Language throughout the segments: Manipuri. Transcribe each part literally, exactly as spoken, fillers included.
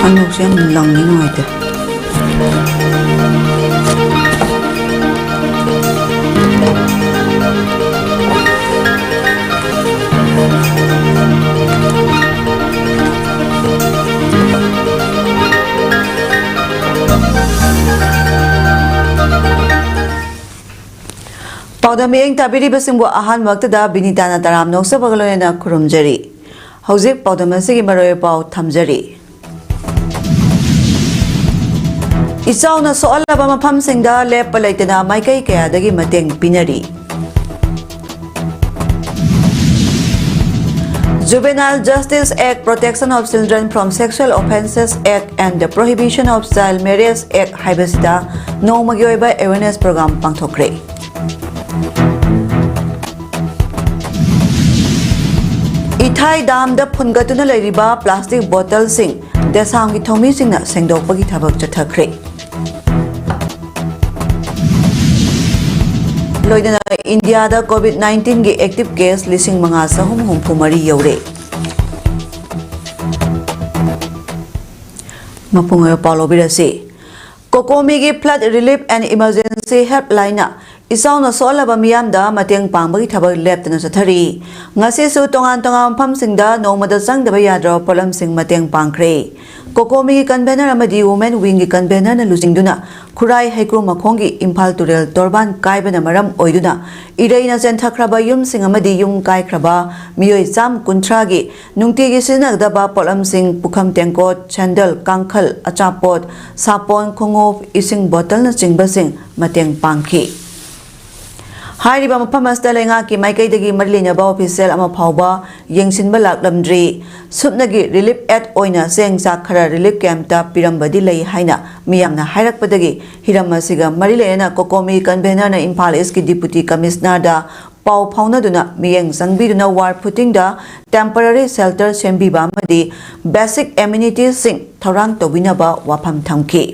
ꯑꯅꯧꯁꯦ ꯌꯥꯝ ꯂꯪꯉꯤ, ꯅꯨꯡꯉꯥꯏꯇꯦ꯫ ꯄꯥꯎꯗꯝ ꯃꯤꯠꯌꯦꯡ ꯇꯥꯕꯤꯔꯤꯕꯁꯤꯡꯕꯨ ꯑꯍꯥꯟꯕꯃꯛꯇꯗ ꯕꯤꯅꯤꯇꯥꯅ ꯇꯔꯥꯝꯅ ꯑꯣꯛꯆꯕꯒ ꯂꯣꯏꯅꯅ ꯈꯨꯔꯨꯝꯖꯔꯤ꯫ ꯍꯧꯖꯤꯛ ꯄꯥꯎꯗꯝ ꯑꯁꯤꯒꯤ ꯃꯔꯨꯑꯣꯏꯕ ꯄꯥꯎ ꯊꯝꯖꯔꯤ꯫ ꯏꯆꯥꯎꯅ ꯁꯣꯛꯍꯜꯂꯕ ꯃꯐꯝꯁꯤꯡꯗ ꯂꯦꯞꯄ ꯂꯩꯇꯅ ꯃꯥꯏꯀꯩ ꯀꯌꯥꯗꯒꯤ ꯃꯇꯦꯡ ꯄꯤꯅꯔꯤ꯫ Juvenile Justice Act, Protection of Children from Sexual Offences Act and the Prohibition of Child Marriage Act ꯍꯥꯏꯕꯁꯤꯗ ꯅꯣꯡꯃꯒꯤ ꯑꯣꯏꯕ awareness program ꯄꯥꯡꯊꯣꯛꯈ꯭ꯔꯦ꯫ ꯏꯊꯥꯏ ꯗꯥꯝꯗ ꯐꯨꯟꯒꯠꯇꯨꯅ ꯂꯩꯔꯤꯕ ꯄ꯭ꯂꯥꯁꯇꯤꯛ ꯕꯣꯇꯜꯁꯤꯡ ꯗꯦꯁꯥꯝꯒꯤ ꯊꯧꯃꯤꯁꯤꯡꯅ ꯁꯦꯡꯗꯣꯛꯄꯒꯤ ꯊꯕꯛ ꯆꯠꯊꯈ꯭ꯔꯦ꯫ ꯂꯣꯏꯅꯅ ꯏꯟꯗꯤꯌꯥꯗ COVID nineteenꯒꯤ active case ꯂꯤꯁꯤꯡ ꯃꯉꯥ ꯆꯍꯨꯝ ꯍꯨꯝꯐꯨ ꯃꯔꯤ ꯌꯧꯔꯦ꯫ ꯃꯄꯨꯡ ꯑꯣꯏꯕ ꯄꯥꯎ ꯂꯧꯕꯤꯔꯁꯤ꯫ ꯀꯣꯀꯣꯃꯤꯒꯤ Flood Relief and Emergency Helpline ꯏꯆꯥꯎꯅ ꯁꯣꯛꯍꯜꯂꯕ ꯃꯤꯌꯥꯝꯗ ꯃꯇꯦꯡ ꯄꯥꯡꯕꯒꯤ ꯊꯕꯛ ꯂꯦꯞꯇꯅ ꯆꯠꯊꯔꯤ꯫ ꯉꯁꯤꯁꯨ ꯇꯣꯉꯥꯟ ꯇꯣꯉꯥꯟꯕ ꯃꯐꯝꯁꯤꯡꯗ ꯅꯣꯡꯃꯗ ꯆꯪꯗꯕ ꯌꯥꯗ꯭ꯔꯕ ꯄꯣꯠꯂꯝꯁꯤꯡ ꯃꯇꯦꯡ ꯄꯥꯡꯈ꯭ꯔꯦ꯫ ꯀꯣꯀꯣꯃꯤꯒꯤ convener ꯑꯃꯗꯤ Women Wingꯒꯤ convenerꯅ ꯂꯨꯆꯤꯡꯗꯨꯅ ꯈꯨꯔꯥꯏ ꯍꯩꯀ꯭ꯔꯨ ꯃꯈꯣꯡꯒꯤ ꯏꯝꯐꯥꯜ ꯇꯨꯔꯦꯜ ꯇꯣꯔꯕꯥꯟ ꯀꯥꯏꯕꯅ ꯃꯔꯝ ꯑꯣꯏꯗꯨꯅ ꯏꯔꯩꯅ ꯆꯦꯟꯊꯈ꯭ꯔꯕ ꯌꯨꯝꯁꯤꯡ ꯑꯃꯗꯤ ꯌꯨꯝ ꯀꯥꯏꯈ꯭ꯔꯕ ꯃꯤꯑꯣꯏ ꯆꯥꯝ ꯀꯨꯟꯊ꯭ꯔꯥꯒꯤ ꯅꯨꯡꯇꯤꯒꯤ ꯁꯤꯖꯤꯟꯅꯒꯗꯕ ꯄꯣꯠꯂꯝꯁꯤꯡ, ꯄꯨꯈꯝ ꯇꯦꯡꯀꯣꯠ, ꯁꯦꯟꯗꯜ, ꯀꯥꯡꯈꯜ, ꯑꯆꯥꯄꯣꯠ, ꯁꯥꯄꯣꯟ, ꯈꯣꯡꯎꯞ, ꯏꯁꯤꯡ ꯕꯣꯇꯜꯅꯆꯤꯡꯕꯁꯤꯡ ꯃꯇꯦꯡ ꯄꯥꯡꯈꯤ꯫ ꯍꯥꯏꯔꯤꯕ ꯃꯐꯝ ꯑꯁꯤꯗ ꯂꯩꯉꯥꯛꯀꯤ ꯃꯥꯏꯀꯩꯗꯒꯤ ꯃꯔꯤ ꯂꯩꯅꯕ official ꯑꯃ ꯐꯥꯎꯕ ꯌꯦꯡꯁꯤꯟꯕ ꯂꯥꯛꯂꯝꯗ꯭ꯔꯤ꯫ ꯁꯨꯞꯅꯒꯤ relief aid ꯑꯣꯏꯅ ꯆꯦꯡ ꯆꯥꯛ ꯈꯔ relief campꯇ ꯄꯤꯔꯝꯕꯗꯤ ꯂꯩ ꯍꯥꯏꯅ ꯃꯤꯌꯥꯝꯅ ꯍꯥꯏꯔꯛꯄꯗꯒꯤ ꯍꯤꯔꯝ ꯑꯁꯤꯒ ꯃꯔꯤ ꯂꯩꯅꯅ ꯀꯣꯀꯣꯃꯤ convenerꯅ ꯏꯝꯐꯥꯜ Eastꯀꯤ Deputy Commissionerꯗ ꯄꯥꯎ ꯐꯥꯎꯅꯗꯨꯅ ꯃꯤꯠꯌꯦꯡ ꯆꯪꯕꯤꯗꯨꯅ ward footingꯗ temporary shelter ꯁꯦꯝꯕꯤꯕ ꯑꯃꯗꯤ basic amenitiesꯁꯤꯡ ꯊꯧꯔꯥꯡ ꯇꯧꯕꯤꯅꯕ ꯋꯥꯐꯝ ꯊꯝꯈꯤ꯫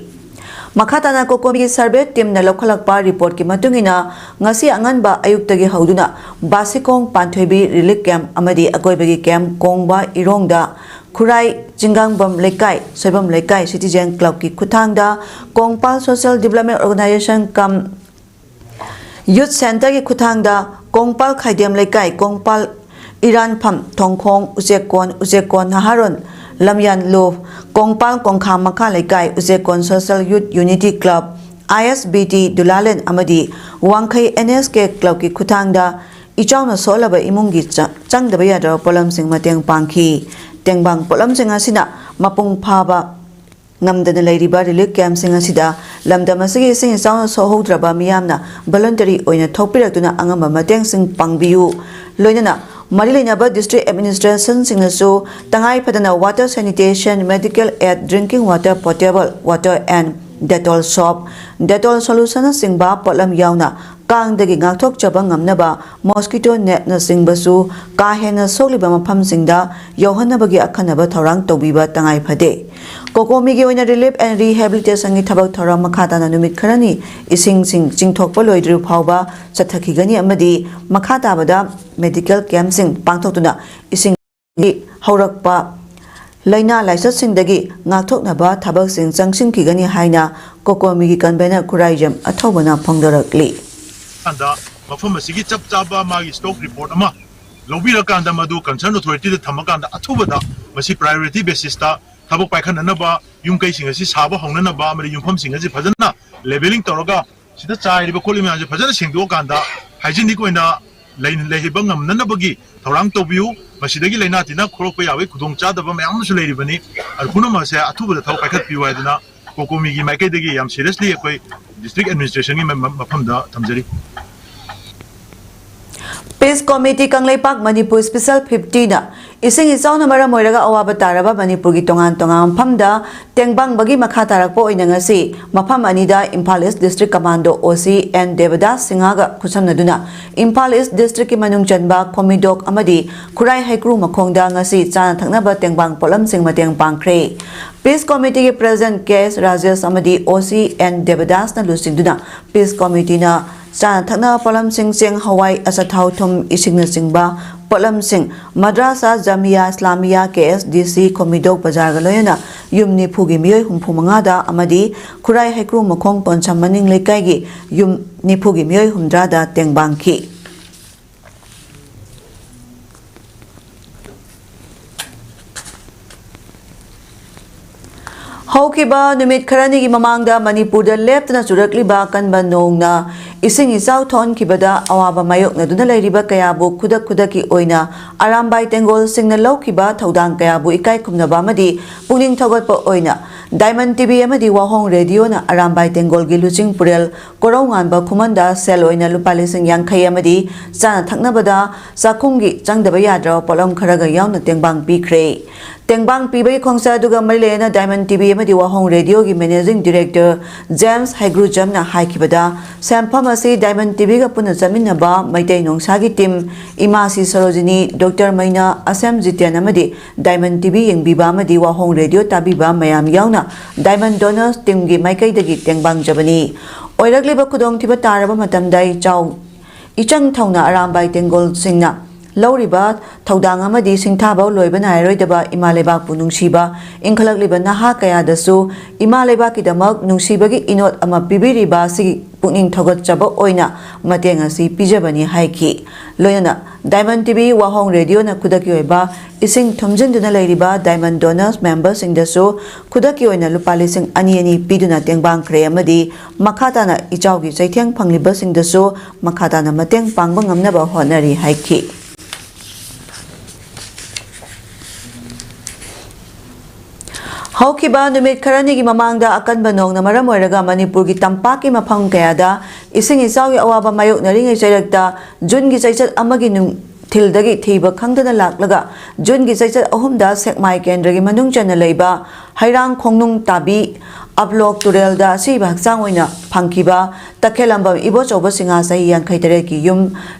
ꯃꯈꯥ ꯇꯥꯅ ꯀꯣꯀꯣꯃꯤꯒꯤ survey teamꯅ ꯂꯧꯈꯠꯂꯛꯄ reportꯀꯤ ꯃꯇꯨꯡ ꯏꯟꯅ ꯉꯁꯤ ꯑꯉꯟꯕ ꯑꯌꯨꯛꯇꯒꯤ ꯍꯧꯗꯨꯅ ꯕꯥꯁꯤꯈꯣꯡ ꯄꯥꯟꯊꯣꯏꯕꯤ relief camp ꯑꯃꯗꯤ ꯑꯀꯣꯏꯕꯒꯤ camp ꯀꯣꯡꯕ ꯏꯔꯣꯡꯗ ꯈꯨꯔꯥꯏ ꯆꯤꯡꯒꯥꯡꯕꯝ ꯂꯩꯀꯥꯏ, ꯁꯣꯏꯕꯝ ꯂꯩꯀꯥꯏ Citizen Clubꯀꯤ ꯈꯨꯠꯊꯥꯡꯗ Kongpal Social Development Organisation cum Youth Centreꯒꯤ ꯈꯨꯠꯊꯥꯡꯗ ꯀꯣꯡꯄꯥꯜ ꯈꯥꯏꯗꯦꯝ ꯂꯩꯀꯥꯏ, ꯀꯣꯡꯄꯥꯜ ꯏꯔꯥꯟꯐꯝ, ꯊꯣꯡꯈꯣꯡ, ꯎꯆꯦꯛꯀꯣꯟ, ꯎꯆꯦꯛꯀꯣꯟ ꯅꯍꯥꯔꯣꯟ, ꯂꯝꯌꯥꯟꯂꯨ, ꯀꯣꯡꯄꯥꯜ ꯀꯣꯡꯈꯥ ꯃꯈꯥ ꯂꯩꯀꯥꯏ, ꯎꯆꯦꯛꯀꯣꯟ Social Youth Unity Club, I S B T ꯗꯨꯂꯥꯂꯦꯟ ꯑꯃꯗꯤ ꯋꯥꯡꯈꯩ N S K Clubꯀꯤ ꯈꯨꯠꯊꯥꯡꯗ ꯏꯆꯥꯎꯅ ꯁꯣꯛꯍꯜꯂꯕ ꯏꯃꯨꯡꯒꯤ ꯆ-, ꯆꯪꯗꯕ ꯌꯥꯗ꯭ꯔꯕ ꯄꯣꯠꯂꯝꯁꯤꯡ ꯃꯇꯦꯡ ꯄꯥꯡꯈꯤ꯫ ꯇꯦꯡꯕꯥꯡ ꯄꯣꯠꯂꯝꯁꯤꯡ ꯑꯁꯤꯅ ꯃꯄꯨꯡ ꯐꯥꯕ ꯉꯝꯗꯅ ꯂꯩꯔꯤꯕ relief campꯁꯤꯡ ꯑꯁꯤꯗ ꯂꯝꯗꯝ ꯑꯁꯤꯒꯤ ꯏꯁꯤꯡ ꯏꯆꯥꯎꯅ ꯁꯣꯛꯍꯧꯗ꯭ꯔꯕ ꯃꯤꯌꯥꯝꯅ voluntary ꯑꯣꯏꯅ ꯊꯣꯛꯄꯤꯔꯛꯇꯨꯅ ꯑꯉꯝꯕ ꯃꯇꯦꯡꯁꯤꯡ ꯄꯥꯡꯕꯤꯌꯨ꯫ ꯂꯣꯏꯅꯅ ꯃꯔꯤ ꯂꯩꯅꯕ district administrationꯁꯤꯡꯅꯁꯨ ꯇꯉꯥꯏ ꯐꯗꯅ water sanitation, medical aid, drinking water, potable water and Dettol soap, Dettol solutionꯅꯆꯤꯡꯕ ꯄꯣꯠꯂꯝ ꯌꯥꯎꯅ ꯀꯥꯡꯗꯒꯤ ꯉꯥꯛꯊꯣꯛꯆꯕ ꯉꯝꯅꯕ mosquito netꯅꯆꯤꯡꯕꯁꯨ ꯀꯥ ꯍꯦꯟꯅ ꯁꯣꯛꯂꯤꯕ ꯃꯐꯝꯁꯤꯡꯗ ꯌꯧꯍꯟꯅꯕꯒꯤ ꯑꯈꯟꯅꯕ ꯊꯧꯔꯥꯡ ꯇꯧꯕꯤꯕ ꯇꯉꯥꯏ ꯐꯗꯦ꯫ ꯀꯣꯀꯣꯃꯤꯒꯤ ꯑꯣꯏꯅ relief and rehabilitationꯒꯤ ꯊꯕꯛ ꯊꯧꯔꯝ ꯃꯈꯥ ꯇꯥꯅ ꯅꯨꯃꯤꯠ ꯈꯔꯅꯤ ꯏꯁꯤꯡꯁꯤꯡ ꯆꯤꯡꯊꯣꯛꯄ ꯂꯣꯏꯗ꯭ꯔꯤꯕ ꯐꯥꯎꯕ ꯆꯠꯊꯈꯤꯒꯅꯤ ꯑꯃꯗꯤ ꯃꯈꯥ ꯇꯥꯕꯗ medical campꯁꯤꯡ ꯄꯥꯡꯊꯣꯛꯇꯨꯅ ꯏꯁꯤꯡ ꯍꯧꯔꯛꯄ ꯂꯥꯏꯅꯥ ꯂꯥꯏꯆꯠꯁꯤꯡꯗꯒꯤ ꯉꯥꯛꯊꯣꯛꯅꯕ ꯊꯕꯛꯁꯤꯡ ꯆꯪꯁꯤꯟꯈꯤꯒꯅꯤ ꯍꯥꯏꯅ ꯀꯣꯀꯣꯃꯤꯒꯤ convener ꯈꯨꯔꯥꯏꯖꯝ ꯑꯊꯧꯕꯅ ꯐꯣꯡꯗꯣꯔꯛꯂꯤ꯫ ꯀꯥꯟꯗ ꯃꯐꯝ ꯑꯁꯤꯒꯤ ꯆꯞ ꯆꯥꯕ ꯃꯥꯒꯤ stock report ꯑꯃ ꯂꯧꯕꯤꯔꯀꯥꯟꯗ ꯃꯗꯨ concern authorityꯗ ꯊꯝꯃꯀꯥꯟꯗ ꯑꯊꯨꯕꯗ ꯃꯁꯤ priority basisꯇ ꯊꯕꯛ ꯄꯥꯏꯈꯠꯅꯅꯕ, ꯌꯨꯝ ꯀꯩꯁꯤꯡ ꯑꯁꯤ ꯁꯥꯕ ꯍꯧꯅꯅꯕ ꯑꯃꯗꯤ ꯌꯨꯝꯐꯝꯁꯤꯡ ꯑꯁꯤ ꯐꯖꯅ levelling ꯇꯧꯔꯒ ꯁꯤꯗ ꯆꯥꯏꯔꯤꯕ ꯈꯣꯠꯂꯤꯕ ꯃꯌꯥꯝꯁꯦ ꯐꯖꯅ ꯁꯦꯡꯗꯣꯛꯑꯀꯥꯟꯗ hygienicꯤꯛ ꯑꯣꯏꯅ ꯂꯩ-, ꯂꯩꯍꯟꯕ ꯉꯝꯅꯅꯕꯒꯤ ꯊꯧꯔꯥꯡ ꯇꯧꯕꯤꯌꯨ꯫ ꯃꯁꯤꯗꯒꯤ ꯂꯥꯏꯅꯥ ꯇꯤꯟꯅ ꯈꯣꯔꯛꯄ ꯌꯥꯕꯒꯤ ꯈꯨꯗꯣꯡꯆꯥꯗꯕ ꯃꯌꯥꯝ ꯑꯃꯁꯨ ꯂꯩꯔꯤꯕꯅꯤ꯫ ꯑꯗꯨ ꯄꯨꯝꯅꯃꯛ ꯑꯁꯦ ꯑꯊꯨꯕꯗ ꯊꯕꯛ ꯄꯥꯏꯈꯠꯄꯤꯌꯨ ꯍꯥꯏꯗꯅ ꯀꯣꯀꯣꯃꯤꯒꯤ ꯃꯥꯏꯀꯩꯗꯒꯤ ꯌꯥꯝ seriously ꯑꯩꯈꯣꯏ district administrationꯒꯤ ꯃ-, ꯃ-, ꯃꯐꯝꯗ ꯊꯝꯖꯔꯤ꯫ Peace Committee Kangleipak Manipur Special fiftyꯅ ꯏꯁꯤꯡ ꯏꯆꯥꯎꯅ ꯃꯔꯝ ꯑꯣꯏꯔꯒ ꯑꯋꯥꯕ ꯇꯥꯔꯕ ꯃꯅꯤꯄꯨꯔꯒꯤ ꯇꯣꯉꯥꯟ ꯇꯣꯉꯥꯟꯕ ꯃꯐꯝꯗ ꯇꯦꯡꯕꯥꯡꯕꯒꯤ ꯃꯈꯥ ꯇꯥꯔꯛꯄ ꯑꯣꯏꯅ ꯉꯁꯤ ꯃꯐꯝ ꯑꯅꯤꯗ Imphal East District Commando O C N ꯗꯦꯕꯗꯥꯁ ꯁꯤꯡꯍꯒ ꯈꯨꯠꯁꯝꯅꯗꯨꯅ Imphal East Districtꯀꯤ ꯃꯅꯨꯡ ꯆꯟꯕ ꯈꯣꯃꯤꯗꯣꯛ ꯑꯃꯗꯤ ꯈꯨꯔꯥꯏ ꯍꯩꯀ꯭ꯔꯨ ꯃꯈꯣꯡꯗ ꯉꯁꯤ ꯆꯥꯅ ꯊꯛꯅꯕ ꯇꯦꯡꯕꯥꯡ ꯄꯣꯠꯂꯝꯁꯤꯡ ꯃꯇꯦꯡ ꯄꯥꯡꯈ꯭ꯔꯦ꯫ Peace Committeeꯒꯤ President K S Rajesh ꯑꯃꯗꯤ O C N ꯗꯦꯕꯗꯥꯁꯅ ꯂꯨꯆꯤꯡꯗꯨꯅ Peace Committeeꯅ ꯆꯥꯅ ꯊꯛꯅꯕ ꯄꯣꯠꯂꯝꯁꯤꯡ, ꯆꯦꯡ, ꯍꯋꯥꯏ, ꯑꯆꯥꯊꯥꯎ, ꯊꯨꯝ, ꯏꯁꯤꯡꯅꯆꯤꯡꯕ ꯄꯣꯠꯂꯝꯁꯤꯡ ꯃꯗ꯭ꯔꯥꯁꯥ ꯖꯥꯃꯤꯌꯥ ꯏꯁꯂꯥꯃꯤꯌꯥ, ꯀꯦ ꯑꯦꯁ ꯗꯤ ꯁꯤ, ꯈꯣꯃꯤꯗꯣꯛ ꯕꯖꯥꯔꯒ ꯂꯣꯏꯅꯅ ꯌꯨꯝ ꯅꯤꯐꯨꯒꯤ ꯃꯤꯑꯣꯏ ꯍꯨꯝꯐꯨ ꯃꯉꯥꯗ ꯑꯃꯗꯤ ꯈꯨꯔꯥꯏ ꯍꯩꯀ꯭ꯔꯨ ꯃꯈꯣꯡ ꯄꯣꯟꯁꯝ ꯃꯅꯤꯡ ꯂꯩꯀꯥꯏꯒꯤ ꯌꯨꯝ ꯅꯤꯐꯨꯒꯤ ꯃꯤꯑꯣꯏ ꯍꯨꯝꯗ꯭ꯔꯥꯗ ꯇꯦꯡꯕꯥꯡꯈꯤ꯫ ꯍꯧꯈꯤꯕ ꯅꯨꯃꯤꯠ ꯈꯔꯅꯤꯒꯤ ꯃꯃꯥꯡꯗ ꯃꯅꯤꯄꯨꯔꯗ ꯂꯦꯞꯇꯅ ꯆꯨꯔꯛꯂꯤꯕ ꯑꯀꯟꯕ ꯅꯣꯡꯅ ꯏꯁꯤꯡ ꯏꯆꯥꯎ ꯊꯣꯛꯍꯟꯈꯤꯕꯗ ꯑꯋꯥꯕ ꯃꯥꯌꯣꯛꯅꯗꯨꯅ ꯂꯩꯔꯤꯕ ꯀꯌꯥꯕꯨ ꯈꯨꯗꯛ ꯈꯨꯗꯛꯀꯤ ꯑꯣꯏꯅ ꯑꯔꯥꯝꯕꯥꯏ ꯇꯦꯡꯒꯣꯜꯁꯤꯡꯅ ꯂꯧꯈꯤꯕ ꯊꯧꯗꯥꯡ ꯀꯌꯥꯕꯨ ꯏꯀꯥꯏ ꯈꯨꯝꯅꯕ ꯑꯃꯗꯤ ꯄꯨꯛꯅꯤꯡ ꯊꯧꯒꯠꯄ ꯑꯣꯏꯅ ꯗꯥꯏꯃꯟ ꯇꯤ ꯚꯤ ꯑꯃꯗꯤ ꯋꯥꯍꯣꯡ ꯔꯦꯗꯤꯑꯣꯅ ꯑꯔꯥꯝꯕꯥꯏ ꯇꯦꯡꯒꯣꯜꯒꯤ ꯂꯨꯆꯤꯡ ꯄꯨꯔꯦꯜ ꯀꯣꯔꯧꯉꯥꯟꯕ ꯈꯨꯃꯟꯗ ꯁꯦꯜ ꯑꯣꯏꯅ ꯂꯨꯄꯥ ꯂꯤꯁꯤꯡ ꯌꯥꯡꯈꯩ ꯑꯃꯗꯤ ꯆꯥꯅ ꯊꯛꯅꯕꯗ ꯆꯥꯛꯈꯨꯝꯒꯤ ꯆꯪꯗꯕ ꯌꯥꯗ꯭ꯔꯕ ꯄꯣꯠꯂꯝ ꯈꯔꯒ ꯌꯥꯎꯅ ꯇꯦꯡꯕꯥꯡ ꯄꯤꯈ꯭ꯔꯦ꯫ ꯇꯦꯡꯕꯥꯡ ꯄꯤꯕꯒꯤ ꯈꯣꯡꯆꯠ ꯑꯗꯨꯒ ꯃꯔꯤ ꯂꯩꯅꯅ ꯗꯥꯏꯃꯟ ꯇꯤ ꯚꯤ ꯑꯃꯗꯤ ꯋꯥꯍꯣꯡ ꯔꯦꯗꯤꯑꯣꯒꯤ ꯃꯦꯅꯦꯖꯤꯡ ꯗꯤꯔꯦꯛꯇꯔ ꯖꯦꯝꯁ ꯍꯩꯒ꯭ꯔꯨꯖꯝꯅ ꯍꯥꯏꯈꯤꯕꯗ, ꯁꯦꯟꯐꯝ ꯑꯁꯤ ꯗꯥꯏꯃꯟ ꯇꯤ ꯚꯤꯒ ꯄꯨꯟꯅ ꯆꯠꯃꯤꯟꯅꯕ ꯃꯩꯇꯩ ꯅꯣꯡꯁꯥꯒꯤ ꯇꯤꯝ, ꯏꯃꯥꯁꯤ ꯁꯔꯣꯖꯤꯅꯤ, ꯗꯣꯛꯇꯔ ꯃꯩꯅꯥ, ꯑꯁꯦꯝ ꯖꯤꯇꯦꯟ ꯑꯃꯗꯤ ꯗꯥꯏꯃꯟ ꯇꯤ ꯚꯤ ꯌꯦꯡꯕꯤꯕ ꯑꯃꯗꯤ ꯋꯥꯍꯣꯡ ꯔꯦꯗꯤꯑꯣ ꯇꯥꯕꯤꯕ ꯃꯌꯥꯝ ꯌꯥꯎꯅ ꯗꯥꯏꯃꯟ ꯗꯣꯅꯔꯁ ꯇꯤꯝꯒꯤ ꯃꯥꯏꯀꯩꯗꯒꯤ ꯇꯦꯡꯕꯥꯡꯖꯕꯅꯤ꯫ ꯑꯣꯏꯔꯛꯂꯤꯕ ꯈꯨꯗꯣꯡꯊꯤꯕ ꯇꯥꯔꯕ ꯃꯇꯝꯗ ꯏꯆꯥꯎ ꯏꯆꯪ ꯊꯧꯅ ꯑꯔꯥꯝꯕꯥꯏ ꯇꯦꯡꯒꯣꯜꯁꯤꯡꯅ ꯂꯧꯔꯤꯕ ꯊꯧꯗꯥꯡ ꯑꯃꯗꯤ ꯁꯤꯡꯊꯥꯕ ꯂꯣꯏꯕ ꯅꯥꯏꯔꯣꯏꯗꯕ ꯏꯃꯥ ꯂꯩꯕꯥꯛꯄꯨ ꯅꯨꯡꯁꯤꯕ ꯏꯟꯈꯠꯂꯛꯂꯤꯕ ꯅꯍꯥ ꯀꯌꯥꯗꯁꯨ ꯏꯃꯥ ꯂꯩꯕꯥꯛꯀꯤꯗꯃꯛ ꯅꯨꯡꯁꯤꯕꯒꯤ ꯏꯅꯣꯠ ꯑꯃ ꯄꯤꯕꯤꯔꯤꯕ ꯑꯁꯤꯒꯤ ꯄꯨꯛꯅꯤꯡ ꯊꯧꯒꯠꯆꯕ ꯑꯣꯏꯅ ꯃꯇꯦꯡ ꯑꯁꯤ ꯄꯤꯖꯕꯅꯤ ꯍꯥꯏꯈꯤ꯫ ꯂꯣꯏꯅꯅ ꯗꯥꯏꯃꯟ ꯇꯤ ꯚꯤ ꯋꯥꯍꯣꯡ ꯔꯦꯗꯤꯑꯣꯅ ꯈꯨꯗꯛꯀꯤ ꯑꯣꯏꯕ ꯏꯁꯤꯡ ꯊꯨꯝꯖꯤꯟꯗꯨꯅ ꯂꯩꯔꯤꯕ ꯗꯥꯏꯃꯟ ꯗꯣꯅꯔꯁ ꯃꯦꯝꯕꯔꯁꯤꯡꯗꯁꯨ ꯈꯨꯗꯛꯀꯤ ꯑꯣꯏꯅ ꯂꯨꯄꯥ ꯂꯤꯁꯤꯡ ꯑꯅꯤ ꯑꯅꯤ ꯄꯤꯗꯨꯅ ꯇꯦꯡꯕꯥꯡꯈ꯭ꯔꯦ ꯑꯃꯗꯤ ꯃꯈꯥ ꯇꯥꯅ ꯏꯆꯥꯎꯒꯤ ꯆꯩꯊꯦꯡ ꯐꯪꯂꯤꯕꯁꯤꯡꯗꯁꯨ ꯃꯈꯥ ꯇꯥꯅ ꯃꯇꯦꯡ ꯄꯥꯡꯕ ꯉꯝꯅꯕ ꯍꯣꯠꯅꯔꯤ ꯍꯥꯏꯈꯤ꯫ ꯍꯧꯈꯤꯕ ꯅꯨꯃꯤꯠ ꯈꯔꯅꯤꯒꯤ ꯃꯃꯥꯡꯗ ꯑꯀꯟꯕ ꯅꯣꯡꯅ ꯃꯔꯝ ꯑꯣꯏꯔꯒ ꯃꯅꯤꯄꯨꯔꯒꯤ ꯇꯝꯄꯥꯛꯀꯤ ꯃꯐꯝ ꯀꯌꯥꯗ ꯏꯁꯤꯡ ꯏꯆꯥꯎꯒꯤ ꯑꯋꯥꯕ ꯃꯥꯌꯣꯛꯅꯔꯤꯉꯩ ꯆꯩꯔꯛꯇ ꯖꯨꯟꯒꯤ ꯆꯩꯆꯠ ꯑꯃꯒꯤ ꯅꯨꯡꯊꯤꯜꯗꯒꯤ ꯊꯤꯕ ꯈꯪꯗꯅ ꯂꯥꯛꯂꯒ ꯖꯨꯟꯒꯤ ꯆꯩꯆꯠ ꯑꯍꯨꯝꯗ ꯁꯦꯛꯃꯥꯏ ꯀꯦꯟꯗ꯭ꯔꯒꯤ ꯃꯅꯨꯡ ꯆꯟꯅ ꯂꯩꯕ ꯍꯩꯔꯥꯡ ꯈꯣꯡꯅꯨꯡ ꯇꯥꯕꯤ ꯑꯞꯂꯣꯛ ꯇꯨꯔꯦꯜꯗ ꯑꯁꯤꯕ ꯍꯛꯆꯥꯡ ꯑꯣꯏꯅ ꯐꯪꯈꯤꯕ ꯇꯈꯦꯂꯝꯕꯝ ꯏꯕꯣꯆꯧꯕ ꯁꯤꯡꯍ ꯆꯍꯤ ꯌꯥꯡꯈꯩ ꯇꯔꯦꯠꯀꯤ ꯌꯨꯝ